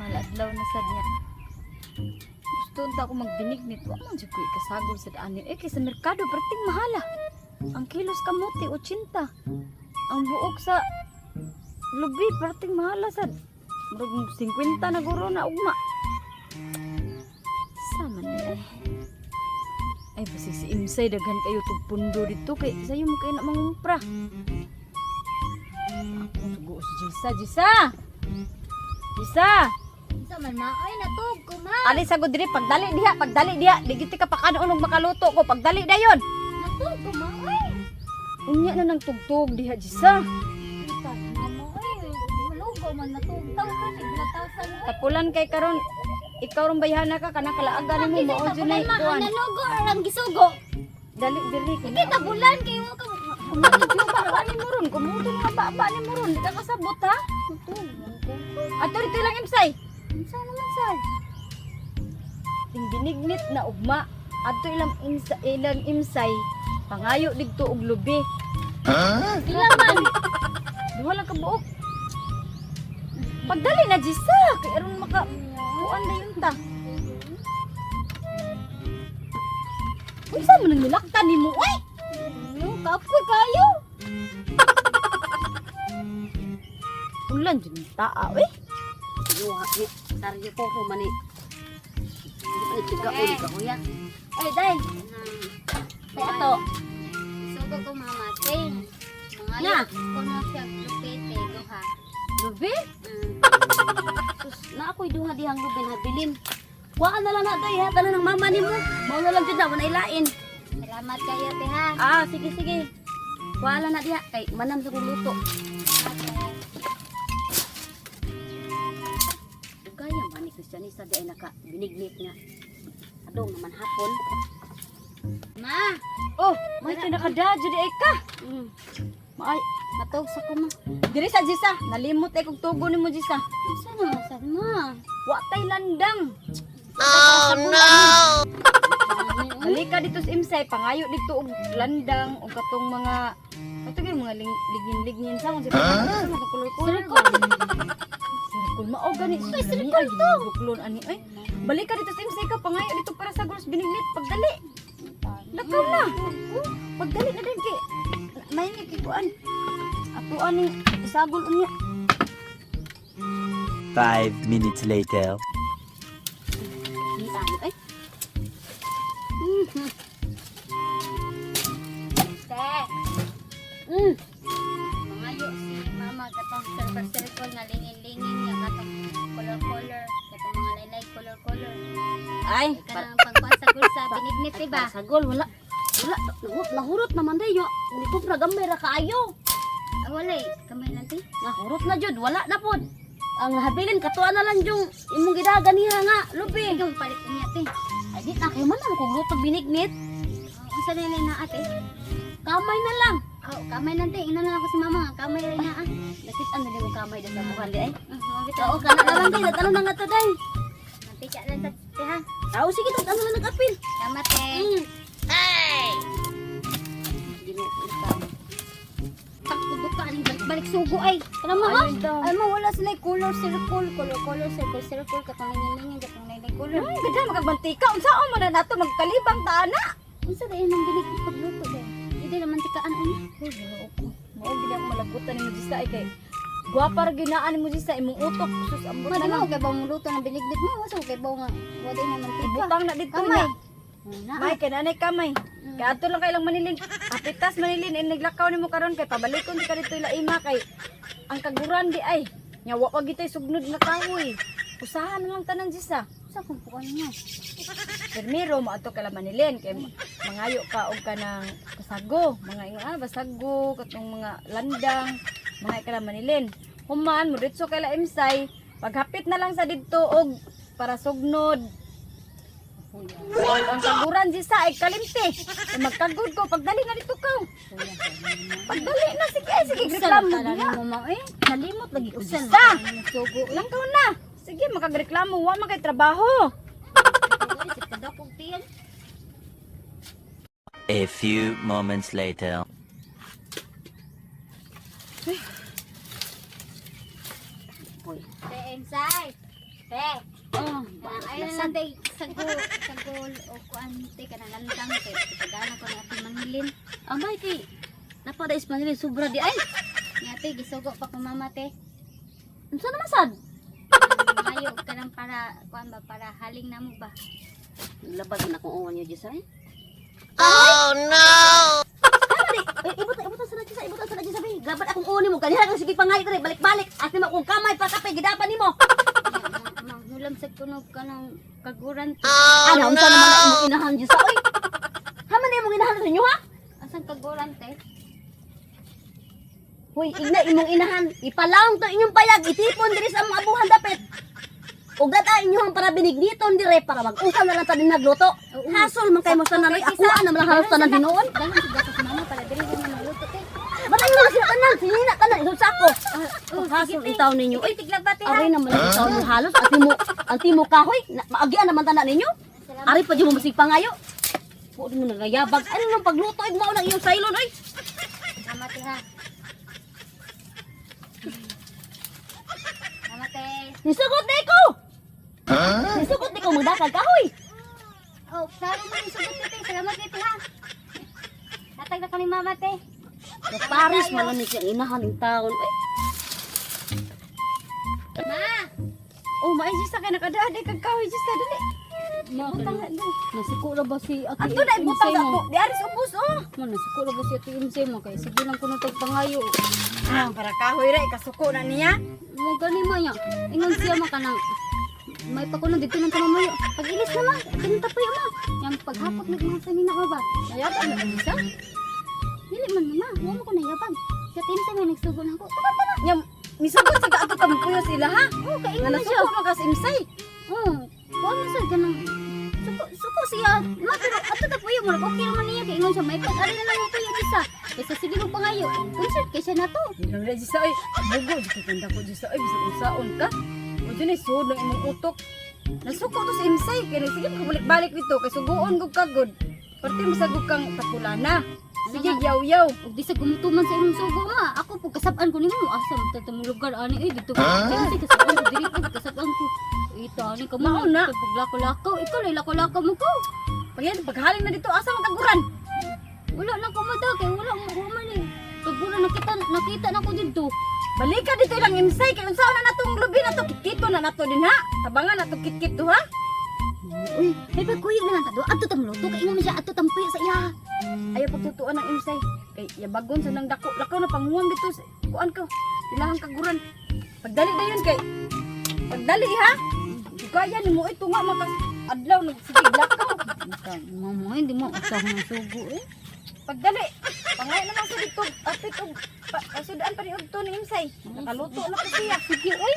Maladlaw na sad niya. Gusto unta ako magbinignit. Wa man jud ko ikasagol sa daan niyo. Eh, kay sa merkado perting mahala. Ang kilos kamote 80. Ang buok sa lubi perting mahala sad. Murag 50 na guro na ugma. Sama ni eh. Ay, basig si Imsay, daghan kayo tug pundo dito kay sayo mo kayo na mangumpra. Akong sugo si Jisa, Jisa! Jisa! Unsa man ma? Ay, natug ko, ma. Ali sa diri, pagdali diha, pagdali diha, di giti ka pakanoon og makaluto ko, pagdali dayon. Natug ko, ma. Ay. Unya na nang tugtog diha, Jisa. Kita, mama ay. Malugo man natug. Tawag ko signatasan. Tapulan kay karon ikaw rong bayhana ka kanang kalaagan nimo mao jud nay Ma, kuan. ang nalugo or ang gisugo. Dali diri ko. Kita bulan kayo ka. Kumuto ni mo ron, kumuto nga baba ni mo ron, di ka kasabot ha. Natug man ko. Ato dito lang, Imsay. Unsa naman sir? Ting binignit na ugma. Adto ilang imsa, ilang imsay pangayo didto og lubi. Pila man? Duha lang ka buok. Pagdali na, Jisa, kay aron maka kuan na yun ta. Unsa man ang nilaktan nimo oy? Ano, kapoy kayo. Ulan jud ni taa oy. Yuha ni saryo ko ko mani. Hindi pa nagtiga uli ka kuya. Ay, day. Day ato. Sugo ko, mama, te. Mga Na. kuno siya lupete duha. Lubi? Sus, na ako'y duha dihang lubi na bilin. Kuhaan na lang na day ha, tanan ng mama nimo. Mao na lang jud na wala ilain. Salamat kayo, te, ha. Ah, sige sige. Kuhaan lang na diha kay manam sa kong luto. Kaya man ni Kristianista di ay naka binignit nga. Adong naman hapon. Ma, Oh, may kinakada jud ay ka. Maay, matog sa ko, ma. Diri sa Jisa, nalimot ay kog tugo nimo, Jisa. Unsa naman sa ma? Wa tay landang. Oh no. Balik ka dito sa Imsay, pangayo dito og landang og katong mga katong yung mga ligin-ligin sa mga mga kulor-kulor. Circle mao gani. Ay, circle to. Buklon ani ay. Balik ka dito sa Imsay ka pangayo dito para sa gulos binignit pagdali. Lakaw na. Pagdali na din kay may kikuan. Ato ani isagol unya. 5 minutes later. Ni ano ay. Te, mangayo si mama katong circle circle nga lingin-lingin nga katong color color, katong mga laylay color color. Ay, Kanang pagkuan sa gulsa binignit, diba? Sagol wala. Wala, nahurot naman dayo. Ni ko gamay ra kaayo. Ah, wala eh. Kamay lang, te. Nahurot na jud, wala na pod. Ang habilin katuan na lang yung imong gidagan niya nga, lubi. Ikaw palit niya, te. Ay di na kay man ang kung luto binignit, Ah, unsa na na ate? Kamay na lang. Oh, kamay lang, te. Ingnan na lang ako si mama nga kamay rin na ah. Nakit ang dili mo kamay da sa bukan di ay. Mga bitaw. Oo, kana na lang di, ano na nga to day. Napika lang sa te, ha. Oo, sige, ano na nag-apil. Salamat, te. Ay! Ginoo ko. Takbo ka aning balik-balik sugo ay. Kana ma ha? Ayun daw. Ay ma, wala sila color circle, color color circle circle katong lingin-lingin katong laylay color. Ganda magagmantika unsa man na nato magkalibang ta ana. Unsa dai nang binig pagluto dai? Hindi naman tikaan ani. Uy, Ginoo ko. Mao gid ang malagutan nimo, Jisa, ay kay gwapa ra ginaan nimo, Jisa, imong utok sus ambot Ma, na di lang. mo kay bawo luto ng binignit mo, wasa kay bawo nga wa dai naman tika. Ibutang na dito Kamay. na. Na. May kay nanay kamay. Kay adto lang kay lang Manilin. Apitas Manilin in naglakaw nimo karon kay pabalikon di ka dito ila ima kay ang kaguran di ay. Nya wa pa gitay sugnod nga kahoy. Usahan na lang tanan, Jisa. Sa kung pukan niya. Primero mo adto kay la Manilin kay mangayo ka og kanang kasago, mga ingon ah basago katong mga landang, mga kay la Manilin. Human mo diretso kay la Imsay, paghapit na lang sa didto og para sugnod. Ang kaguran si sa ay kalimti. Kay magkagod ko pagdali na dito ka. Pagdali na sige ay, sige reklamo diha. mo ma eh. Nalimot lagi ko Usa sa. na sugo. Langkaw na. Sige makagreklamo wa man kay trabaho. Ay, si padakog tiyan. A few moments later. Boy. Te, Emsay. Te, Oh, ay na lang te sagol, sagol o kuan te kanang landang te. Pagana ko ni ating manghilin. Amay kay napada is manili sobra di ay. Nya te gisugo pa ko mama te. Unsa naman sad? Ayo kanang para kuan ba para haling namo ba. Labad na akong uwan niyo Diyos ay. Oh no. Ay, ibutang ibutang sa Diyos, ibutang sa Diyos sabi. Gabat akong uwan nimo kanina kang sige pangay diri balik-balik. Ate mo akong kamay pa kape gidapan nimo. Manghulam sa kunog kanang kaguran te. Ana unsa naman na imong inahan Diyos oy? Haman na imong inahan sa inyo ha? Asan kaguran te? Hoy, igna imong inahan, ipalawng to inyong payag, itipon diri sa among abuhan dapit. Ug data inyong para binigniton dire para mag-usam na lang ta din nagluto. Hasol man kay mo sa nanoy, ako na man lang halos tanan hinuon. Dalan sa dapat mama para diri ko magluto te. Batang na sila tanan, sinina tanan isod sa ako. Oh, Hasol itaw ninyo. Uy, tiglaba te ha. Aray naman ang itaw ninyo halos at mo ang timo kahoy, maagian naman tanan ninyo. Ari pa di mo masig pangayo. Puod mo nagayabag. Ano nang pagluto ig mao nang iyong saylon oy. Mama te ha. Mama te. Nisugot na ko. Nisugot ni ko magdakag kahoy. Oh, sorry mo sugot te. Salamat te ha. Hatag na ko ni mama te. Paris man lang ni siyang inahan ng taon. Oy. Ma! Oh, maay Diyos kay nakadaad ay kagkahoy Diyos ka dali. Butang na dali. Nasiko ra ba si Ate Ato na ibutang Imsay sa mo? ato. Di aris ubos oh. Ma, nasiko ra ba si Ate Imsay mo? Kay sige lang kuno tag pangayo. Ah, para kahoy ra ikasuko na niya. Mo gani ma niya. Ingon siya ma kanang may pa kuno dito nang pamamayo. Pag ilis na ma, kinta pa ma. Yang paghapot nag mga sanina ma ba? Nayabang na isa. Dili man mama, wa mo ko nayabang. Sa team sa may nagsugo na ako. Tara tara. Nya misugot sa ato ta magpuyo sila ha. Oh, Nga kaingon na siya. nasuko man ka sa imsay. Oh, wa man sa ganang suko suko siya. Ma pero ato ta puyo mo okay ra man niya kay ingon siya may pag ari na lang ang puyo kisa. Kaysa sige mo pangayo. Concert kay siya nato. Bilang ra Diyos oy. Bugo jud ko kanda ko Diyos oy bisag unsaon ka. O dyan ay suod ng imong utok. Nasuko to sa imsay kay sige makabalik-balik dito kay suguon gud ka gud. Parte masagog kang tapulana. Sige yaw-yaw. Ug di sa gumutuman sa imong sugo ma. Ako pug kasab-an ko nimo asa man ta tong lugar ani eh dito. Kasi kasab-an ko diri pug kasab-an ko. Ita ani ka Mao na. Paglako-lakaw, ikaw lay lako-lakaw mo ko. Pagyan paghaling na dito asa man kaguran. Wala na ko mada kay wala mo human eh. Kagura nakita nakita na ko didto. Balik ka dito ilang imsay kay unsaon na natong lubi na to kitkito na nato din ha. Tabangan na to kitkit to ha. Uy, may pagkuyog na lang ta do. Adto ta muluto kay ingon man siya adto tampuyo sa iya. Ayaw pagtutuan ng imsay kay yabagon sa nang dako lakaw na panguwam dito sa kuan ko. Ilahang kaguran. Pagdali dayon kay pagdali ha. Kaya nimo ito nga makas adlaw nagsige lakaw. Mama, hindi mo usah ng sugo eh. Pagdali pangay naman sa dito apit og pa, pasudaan pa ni og to ni imsay. Nakaluto na ko siya. Sige, oy.